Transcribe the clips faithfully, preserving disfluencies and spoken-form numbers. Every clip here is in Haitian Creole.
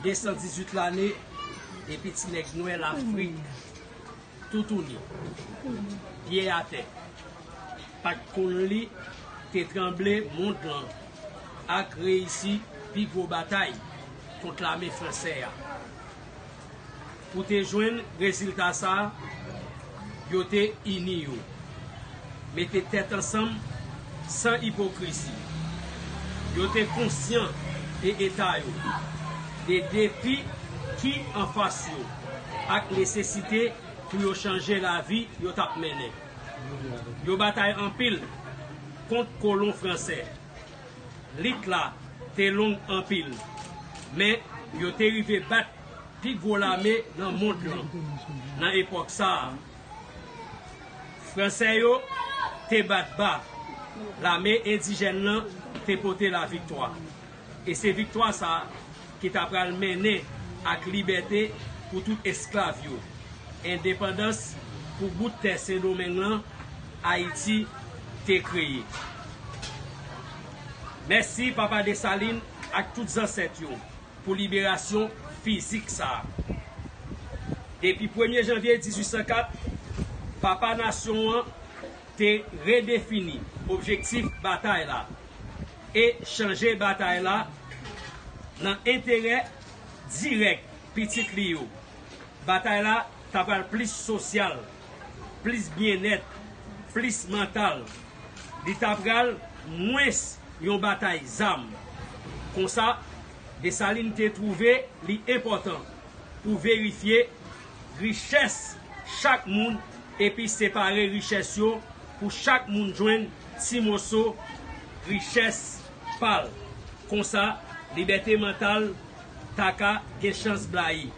De san dizuit lane depi ti nèg nwè Lafrik toutouni, pye atè, pa t konn li, te tranble mond lan ak reyisi pi gwo batay kont lame fransè a. Pou te jwenn rezilta sa a, yo te ini yo, mete tèt ansanm san ipokrizi. Yo te konsyan de eta yo, de defi ki anfas yo, ak nesesite pou yo chanje lavi yo t ap mennen. Yo batay anpil kont kolon fransè. Lit la te long anpil, men yo te rive bat pi gwo lame nan mond lan nan epòk sa a. Fransè yo te bat ba, lame endijèn lan te pote laviktwa. E se viktwa sa a ki ta pral mennen ak libète pou tout esklav yo, endepandans pou bout tè Sendomeng lan Ayiti te kreye. Mèsi Papa Desalin ak tout zansèt yo pou liberasyon fizik sa a. Depi premye janvye dizuit san kat, Papa Nasyon an te redefini objektif batay la e chanje batay la nan enterè dirèk pitit li yo. Batay la ta pral plis sosyal, plis byennèt, plis mantal. Li ta pral mwens yon batay zam. Konsa, Desalin te twouve li enpòtan pou verifye richès chak moun epi separe richès yo pou chak moun jwenn ti moso richès pa l. Konsa, libète mantal ta ka gen chans blayi.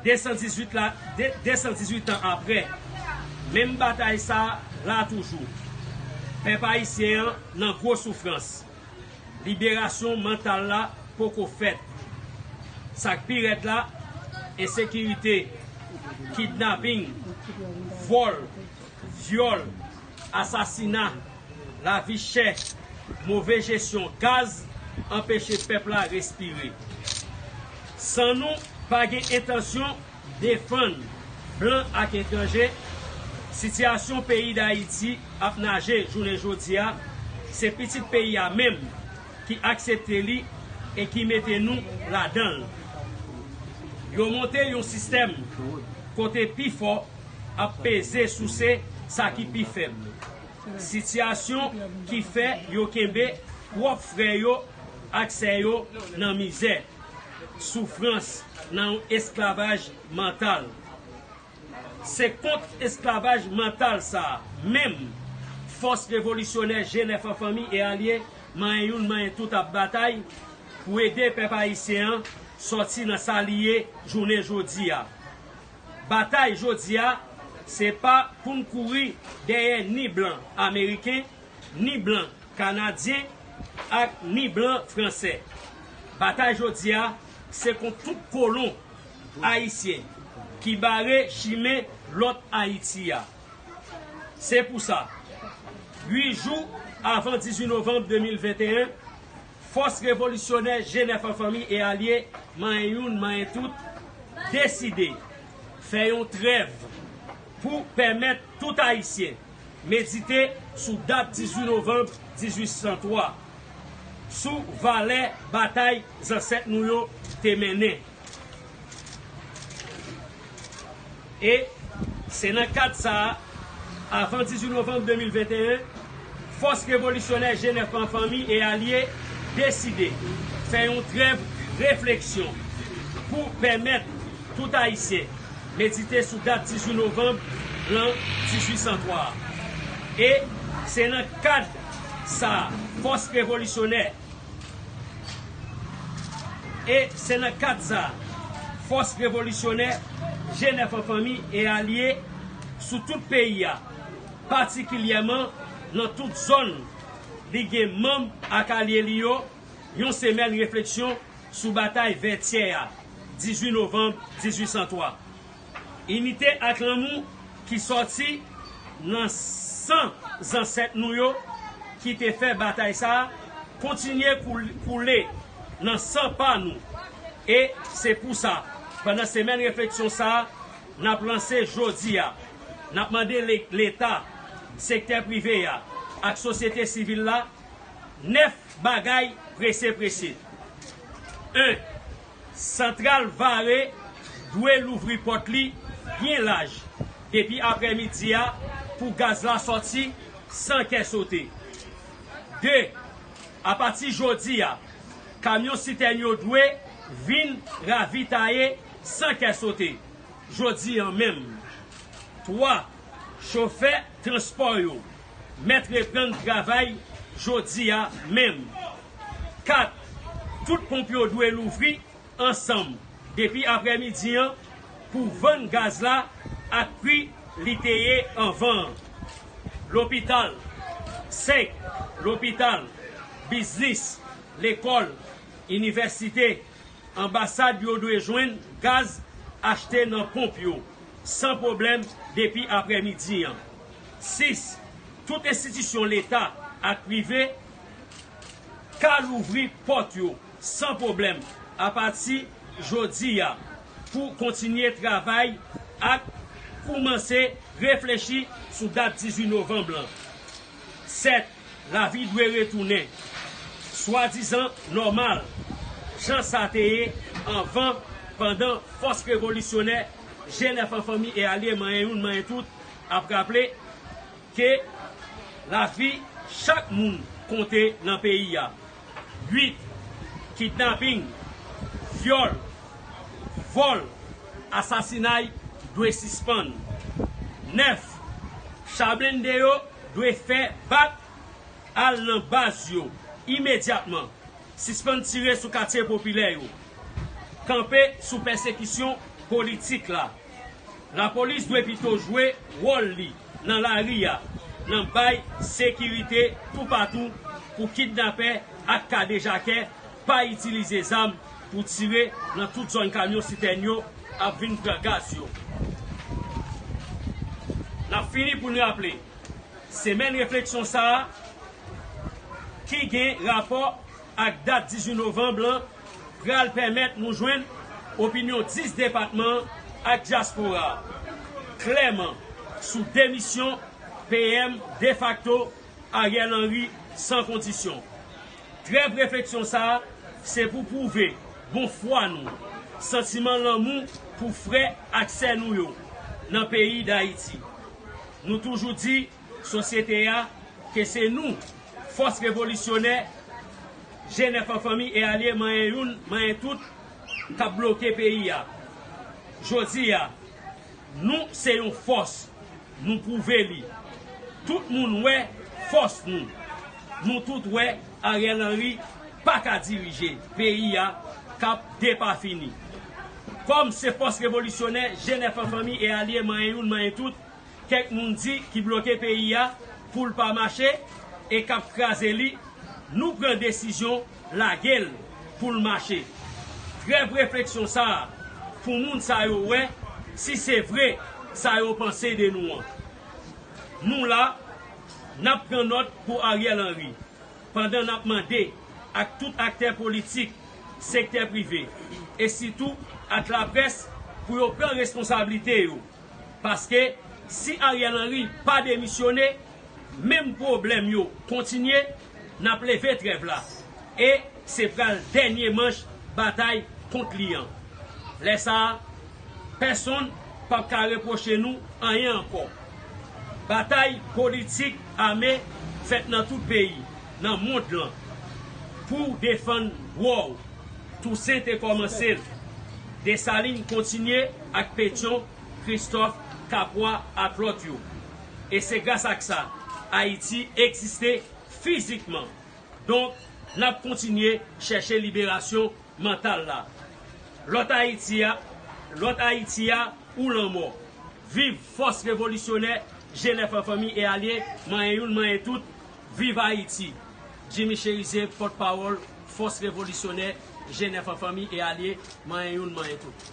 De san dizuit la, de, de san dizuit an apre, menm batay sa a la toujou. Pèp ayisyen an nan gwo soufrans. Liberasyon mantal la poko fèt. Sa k pi rèd la, ensekirite, kidnaping, vòl, vyòl, asasina, lavi chè, move jesyon gaz anpeche pèp la respire. San nou pa gen entansyon defann blan ak etranje, sitiyasyon peyi Dayiti ap naje jounen jodi a, se pitit peyi a menm ki aksepte li e ki mete nou ladan l. Yo monte yon sistèm kote pi fò ap peze souse sa ki pi fèb. Sitiyasyon ki fè yo kenbe pwòp frè yo ak sè yo nan mizè, soufrans, nan yon esklavaj mantal. Se kont esklavaj mantal sa a menm fòs revolisyonè G nèf an fanmi e alye, manyen youn, manyen tout ap batay pou ede pèp ayisyen an sòti nan sa li ye jounen jodi a. Batay jodi a, se pa pou n kouri dèyè ni blan ameriken, ni blan kanadyen, ak ni blan fransè. Batay jodi a, se kont tout kolon ayisyen ki bare chimen lòt Ayiti a. Se pou sa, uit jou avan dizuit novanm de mil venteyen, fòs revolisyonè G nèf an fanmi e alye, manyen youn, manyen tout, deside fè yon trèv pou pèmèt tout Ayisyen medite sou dat dizuit novanm dizuit san twa, sou valè batay zansèt nou yo te mennen. E se nan kad sa a, avan dizuit novanm de mil venteyen, fòs revolisyonè G nèf an fanmi e alye deside fè yon trèv refleksyon pou pèmèt tout Ayisyen medite sou dat dizuit novanm lan dizuit san twa a. E se nan kad sa a, fòs revolisyonè E se nan kad sa a, fòs revolisyonè G nèf an fanmi e alye sou tout peyi a, patikilyèman nan tout zòn li gen manm ak alye li yo, yon semèn refleksyon sou batay Vètyè a, dizuit novanm dizuit san twa. Inite ak lanmou ki sòti nan san zansèt nou yo ki te fè batay sa a kontinye koul-, koule nan san pa nou. E se pou sa, pandan semèn refleksyon sa a, n ap lanse jodi a, n ap mande le- Leta, sektè prive a ak sosyete sivil la nèf bagay prese prese. En, Santral Vare dwe louvri pòt li byen laj depi aprèmidi a pou gaz la sòti san kè sote. De, Apati jodi a, kamyon sitèn yo dwe vin ravitaye san kè sote jodi a menm. Twa, Chofè transpò yo mèt reprann travay jodi a menm. Kat, Tout ponp yo dwe louvri ansanm depi aprèmidi an pou vann gaz la ak pri li te ye anvan an. Lopital. Senk, Lopital, biznis, lekòl, inivèsite, anbasad yo dwe jwenn gaz achte nan ponp yo san pwoblèm depi aprèmidi an. Sis, Tout enstitisyon Leta ak prive ka louvri pòt yo san pwoblèm apati jodi a pou kontinye travay ak koumanse reflechi sou dat dizuit novanm lan. Sèt, Lavi dwe retounen swadizan nòmal, jan sa te ye anvan, pandan fòs revolisyonè G nèf an fanmi e alye manyen youn manyen tout ap raple ke lavi chak moun konte nan peyi a. Uit, Kidnaping, vyòl, vòl, asasinay dwe sispann. Nèf, Cha blende yo dwe fè bak al nan baz yo imedyatman. Sispann tire sou katye popilè yo. Kanpe sou pèsekisyon politik la. Lapolis dwe pito jwe wòl li nan lari a, nan bay sekirite toupatou pou kidnapè ak kadejakè pa itilize zam pou tire nan tout zòn kamyon sitèn yo ap vin pran gaz yo. N ap fini pou n raple, semèn refleksyon sa a ki gen rapò ak dat dizuit novanm lan pral pèmèt nou jwenn opinyon dis depatman an ak dyaspora a klèman sou demisyon P M defakto Ariel Henry san kondisyon. Trèv refleksyon sa a se pou pwouve bon fwa nou, santiman lanmou pou frè ak sè nou yo nan peyi Dayiti. Nou toujou di sosyete a ke se nou, fòs revolisyonè G nèf an fanmi e alye manyen youn, manyen tout, k ap bloke peyi a. Jodi a, nou se yon fòs, nou pwouve li. Tout moun wè fòs nou. Nou tout wè Ariel Henry pa ka dirije peyi a k ap depafini. Kòm se fòs revolisyonè G nèf an fanmi e alye manyen youn, manyen tout, kèk moun di ki bloke peyi a pou l pa mache e k ap kraze li, nou pran desizyon lage l pou l mache. Trèv refleksyon sa a pou moun sa yo wè si se vre sa yo panse de nou an. Nou la, n ap pran nòt pou Ariel Henry, pandan n ap mande ak tout aktè politik, sektè prive, e sitou ak laprès pou yo pran responsablite yo. Paske si Ariel Henry pa demisyone, menm pwoblèm yo kontinye, n ap leve trèv la. E se pral dènye manch batay kont li an. Lè sa a, pèsonn p ap ka repwoche nou anyen ankò. Batay politik ame fèt nan tout peyi, nan mond lan, pou defann dwa w. Tousen te kòmanse l. Desalin kontinye ak Petyon, Kristòf, Kapwa ak lòt yo. E se gras ak sa Ayiti egziste fizikman. Donk, n ap kontinye chèche liberasyon mantal la. Lòt Ayiti a, lòt Ayiti a ou lanmò. Viv fòs revolisyonè G nèf an fanmi e alye, manyen youn, manyen tout. Viv Ayiti! Jimmy Chérizier, pòtpawòl fòs revolisyonè G nèf an fanmi e alye, manyen youn, manyen tout.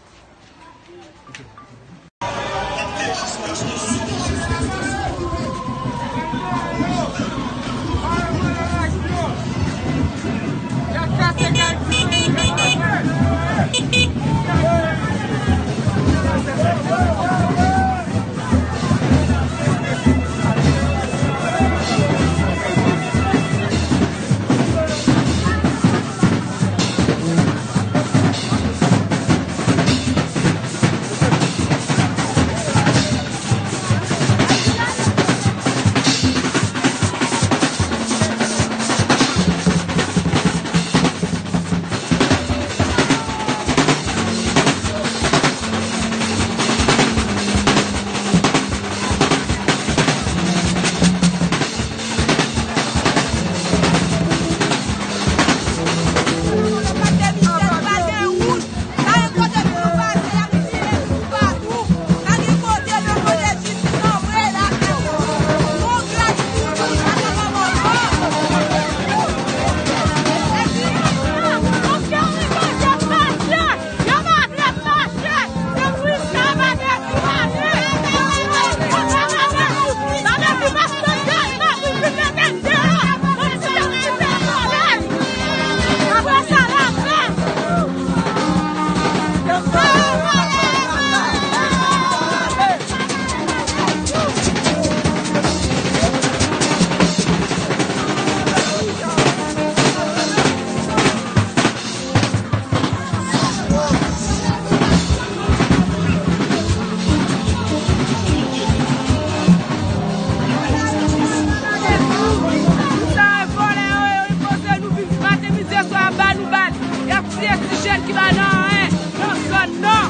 Jèn ki pa nan anyen nan zòn nan.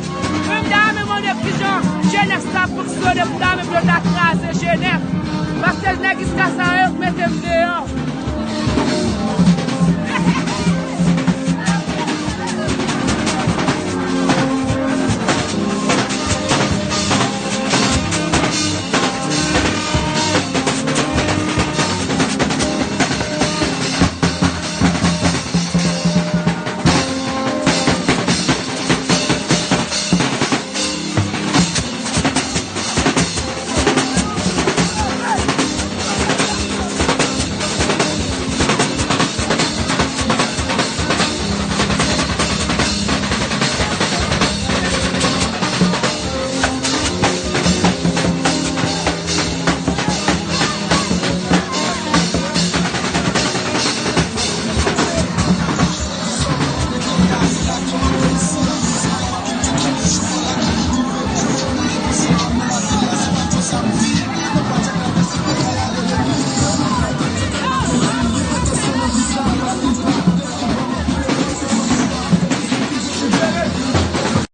Mwen m ta renmen mande kijan jenès la fonksyone, m ta renmen pou yo ta kraze jenès. Paske nèg iska sa yo k mete m deyò.